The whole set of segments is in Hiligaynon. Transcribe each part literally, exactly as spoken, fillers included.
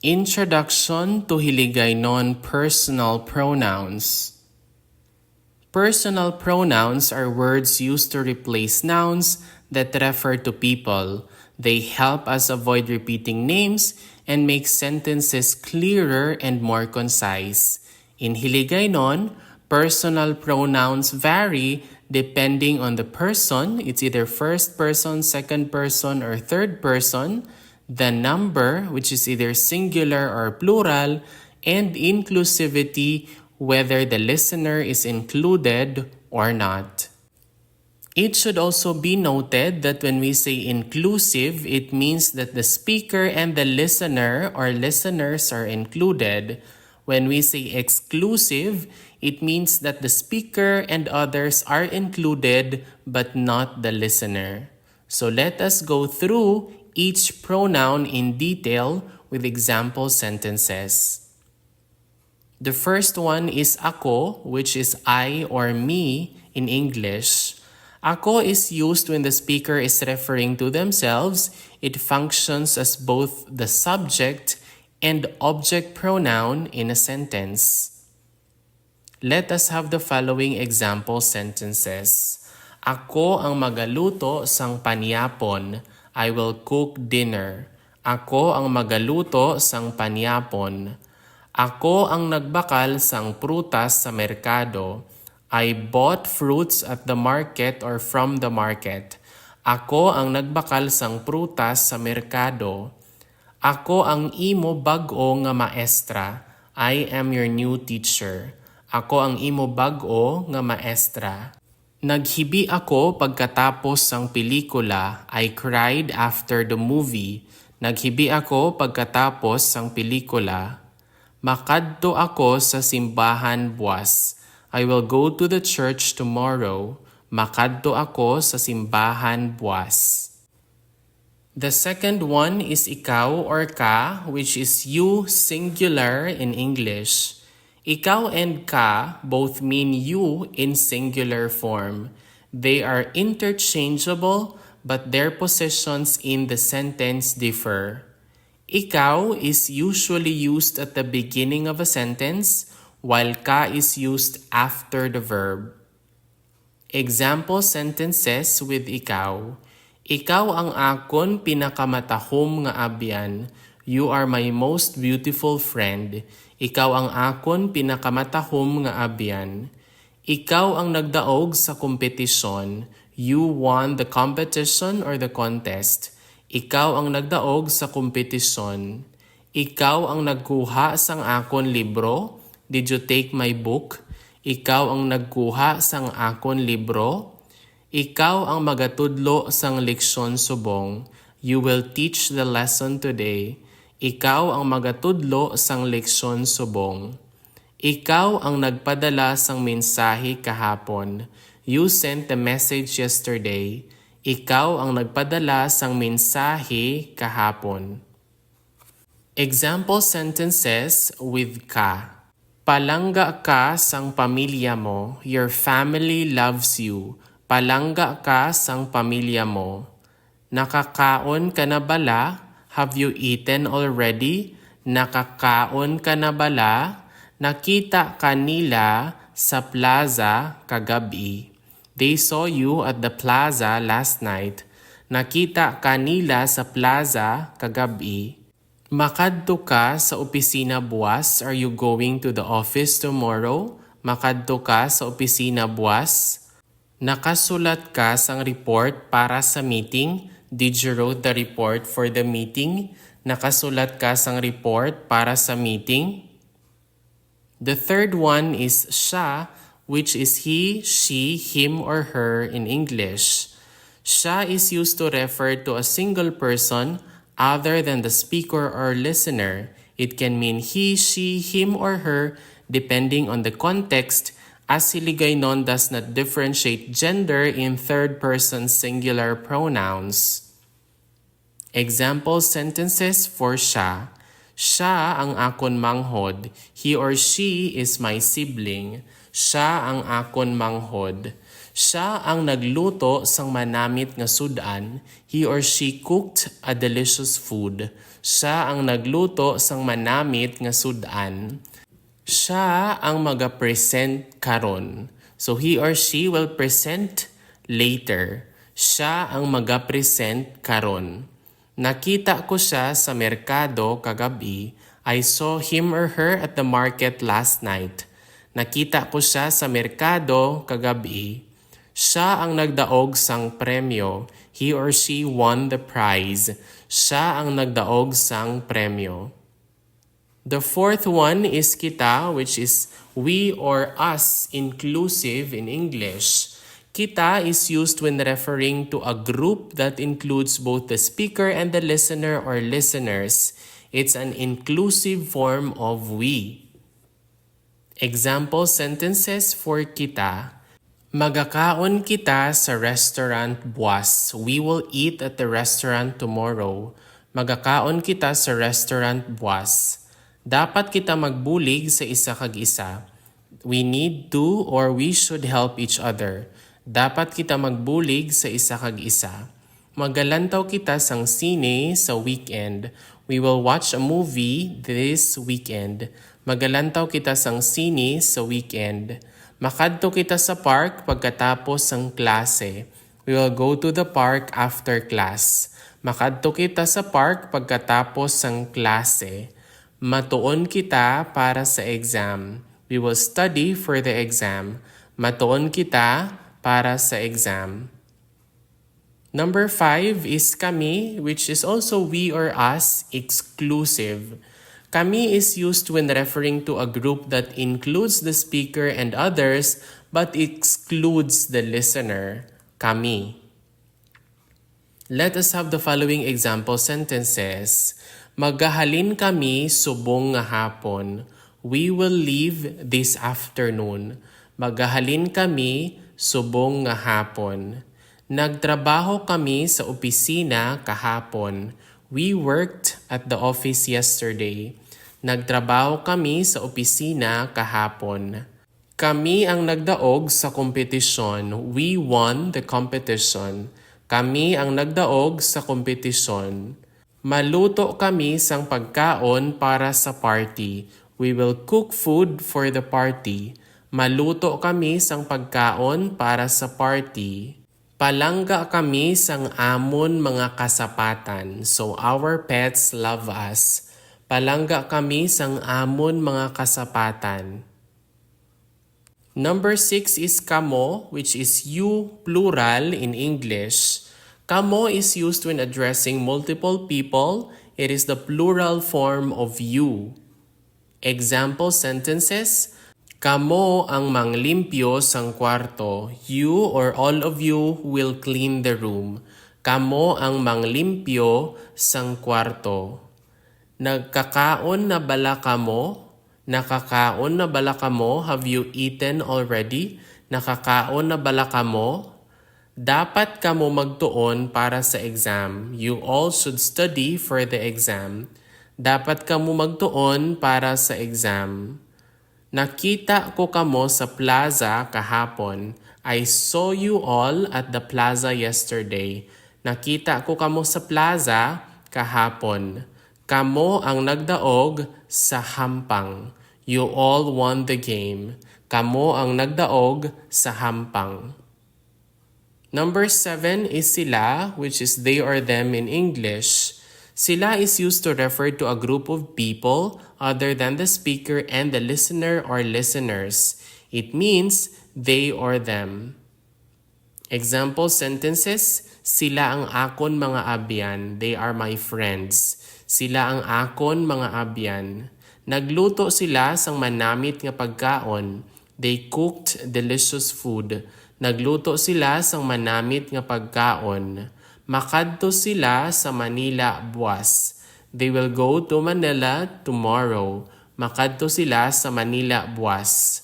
Introduction to Hiligaynon personal pronouns. Personal pronouns are words used to replace nouns that refer to people. They help us avoid repeating names and make sentences clearer and more concise. In Hiligaynon, personal pronouns vary depending on the person. It's either first person, second person, or third person. The number, which is either singular or plural, and inclusivity, whether the listener is included or not. It should also be noted that when we say inclusive, it means that the speaker and the listener or listeners are included. When we say exclusive, it means that the speaker and others are included but not the listener. So let us go through each pronoun in detail with example sentences. The first one is ako, which is I or me in English. Ako is used when the speaker is referring to themselves. It functions as both the subject and object pronoun in a sentence. Let us have the following example sentences. Ako ang magaluto sang panyapon. I will cook dinner. Ako ang magaluto sang panyapon. Ako ang nagbakal sang prutas sa merkado. I bought fruits at the market or from the market. Ako ang nagbakal sang prutas sa merkado. Ako ang imo bag-o nga maestra. I am your new teacher. Ako ang imo bag-o nga maestra. Naghibi ako pagkatapos sang pelikula. I cried after the movie. Naghibi ako pagkatapos sang pelikula. Makadto ako sa simbahan buas. I will go to the church tomorrow. Makadto ako sa simbahan buas. The second one is ikaw or ka, which is you singular in English. Ikaw and ka both mean you in singular form. They are interchangeable, but their positions in the sentence differ. Ikaw is usually used at the beginning of a sentence, while ka is used after the verb. Example sentences with ikaw. Ikaw ang akon pinakamatahom nga abyan. You are my most beautiful friend. Ikaw ang akon pinakamatahom nga abyan. Ikaw ang nagdaog sa kompetisyon. You won the competition or the contest. Ikaw ang nagdaog sa kompetisyon. Ikaw ang nagkuha sang akon libro. Did you take my book? Ikaw ang nagkuha sang akon libro. Ikaw ang magatudlo sang leksyon subong. You will teach the lesson today. Ikaw ang magatudlo sang leksyon subong. Ikaw ang nagpadala sang mensahe kahapon. You sent the message yesterday. Ikaw ang nagpadala sang mensahe kahapon. Example sentences with ka. Palangga ka sang pamilya mo. Your family loves you. Palangga ka sang pamilya mo. Nakakaon ka na bala? Have you eaten already? Nakakaon ka na bala? Nakita ka nila sa plaza kagab-i. They saw you at the plaza last night. Nakita ka nila sa plaza kagab-i. Makadto ka sa opisina buas? Are you going to the office tomorrow? Makadto ka sa opisina buas? Nakasulat ka sang report para sa meeting? Did you wrote the report for the meeting? Nakasulat ka sang report para sa meeting? The third one is siya, which is he, she, him, or her in English. Siya is used to refer to a single person other than the speaker or listener. It can mean he, she, him, or her, depending on the context, as Hiligaynon does not differentiate gender in third-person singular pronouns. Example sentences for siya. Siya ang akon manghod. He or she is my sibling. Siya ang akon manghod. Siya ang nagluto sang manamit nga sud-an. He or she cooked a delicious food. Siya ang nagluto sang manamit nga sud-an. Siya ang magapresent karon. So he or she will present later. Siya ang magapresent karon. Nakita ko siya sa merkado kagab-i. I saw him or her at the market last night. Nakita ko siya sa merkado kagab-i. Siya ang nagdaog sang premyo. He or she won the prize. Siya ang nagdaog sang premyo. The fourth one is kita, which is we or us, inclusive in English. Kita is used when referring to a group that includes both the speaker and the listener or listeners. It's an inclusive form of we. Example sentences for kita. Magakaon kita sa restaurant buas. We will eat at the restaurant tomorrow. Magakaon kita sa restaurant buas. Dapat kita magbulig sa isa kag isa. We need to or we should help each other. Dapat kita magbulig sa isa kag isa. Magalantaw kita sang sine sa weekend. We will watch a movie this weekend. Magalantaw kita sang sine sa weekend. Makadto kita sa park pagkatapos sang klase. We will go to the park after class. Makadto kita sa park pagkatapos sang klase. Matuon kita para sa exam. We will study for the exam. Matuon kita para sa exam. Number five is kami, which is also we or us, exclusive. Kami is used when referring to a group that includes the speaker and others but excludes the listener. Kami. Let us have the following example sentences. Magahalin kami subong nga hapon. We will leave this afternoon. Magahalin kami subong nga hapon. Nagtrabaho kami sa opisina kahapon. We worked at the office yesterday. Nagtrabaho kami sa opisina kahapon. Kami ang nagdaog sa kompetisyon. We won the competition. Kami ang nagdaog sa kompetisyon. Maluto kami sang pagkaon para sa party. We will cook food for the party. Maluto kami sang pagkaon para sa party. Palangga kami sang amon mga kasapatan. So our pets love us. Palangga kami sang amon mga kasapatan. Number six is kamo, which is you, plural in English. Kamo is used when addressing multiple people. It is the plural form of you. Example sentences, kamo ang manglimpyo sang kwarto. You or all of you will clean the room. Kamo ang manglimpyo sang kwarto. Nagkakaon na bala kamo? Nakakaon na bala kamo? Have you eaten already? Nakakaon na bala kamo? Dapat kamo magtuon para sa exam. You all should study for the exam. Dapat kamo magtuon para sa exam. Nakita ko kamo sa plaza kahapon. I saw you all at the plaza yesterday. Nakita ko kamo sa plaza kahapon. Kamo ang nagdaog sa hampang. You all won the game. Kamo ang nagdaog sa hampang. Number seven is sila, which is they or them in English. Sila is used to refer to a group of people other than the speaker and the listener or listeners. It means they or them. Example sentences, sila ang akon mga abyan. They are my friends. Sila ang akon mga abyan. Nagluto sila sang manamit nga pagkaon. They cooked delicious food. Nagluto sila sang manamit nga pagkaon. Makadto sila sa Manila buas. They will go to Manila tomorrow. Makadto sila sa Manila buas.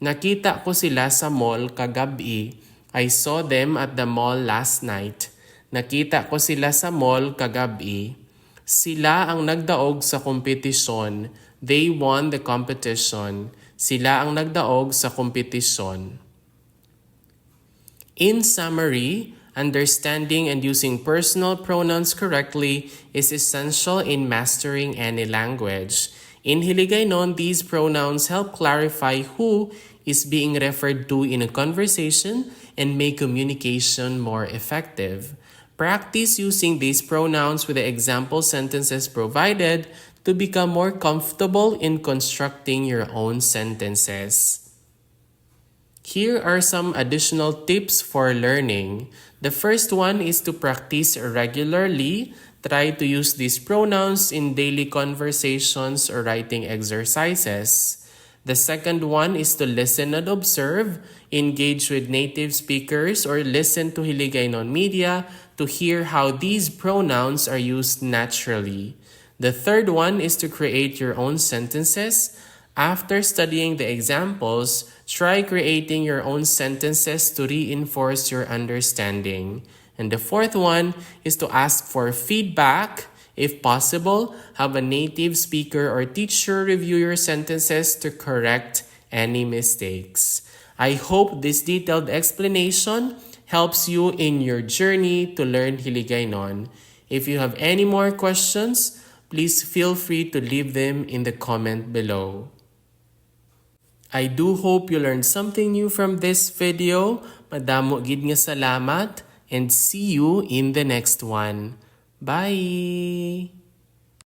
Nakita ko sila sa mall kagab-i. I saw them at the mall last night. Nakita ko sila sa mall kagab-i. Sila ang nagdaog sa kompetisyon. They won the competition. Sila ang nagdaog sa kompetisyon. In summary, Understanding and using personal pronouns correctly is essential in mastering any language. In Hiligaynon, these pronouns help clarify who is being referred to in a conversation and make communication more effective. Practice using these pronouns with the example sentences provided to become more comfortable in constructing your own sentences. Here are some additional tips for learning. The first one is to practice regularly. Try to use these pronouns in daily conversations or writing exercises. The second one is to listen and observe. Engage with native speakers or listen to Hiligaynon media to hear how these pronouns are used naturally. The third one is to create your own sentences. After studying the examples, try creating your own sentences to reinforce your understanding. And the fourth one is to ask for feedback. If possible, have a native speaker or teacher review your sentences to correct any mistakes. I hope this detailed explanation helps you in your journey to learn Hiligaynon. If you have any more questions, please feel free to leave them in the comment below. I do hope you learned something new from this video. Madamo gid nga salamat and see you in the next one. Bye!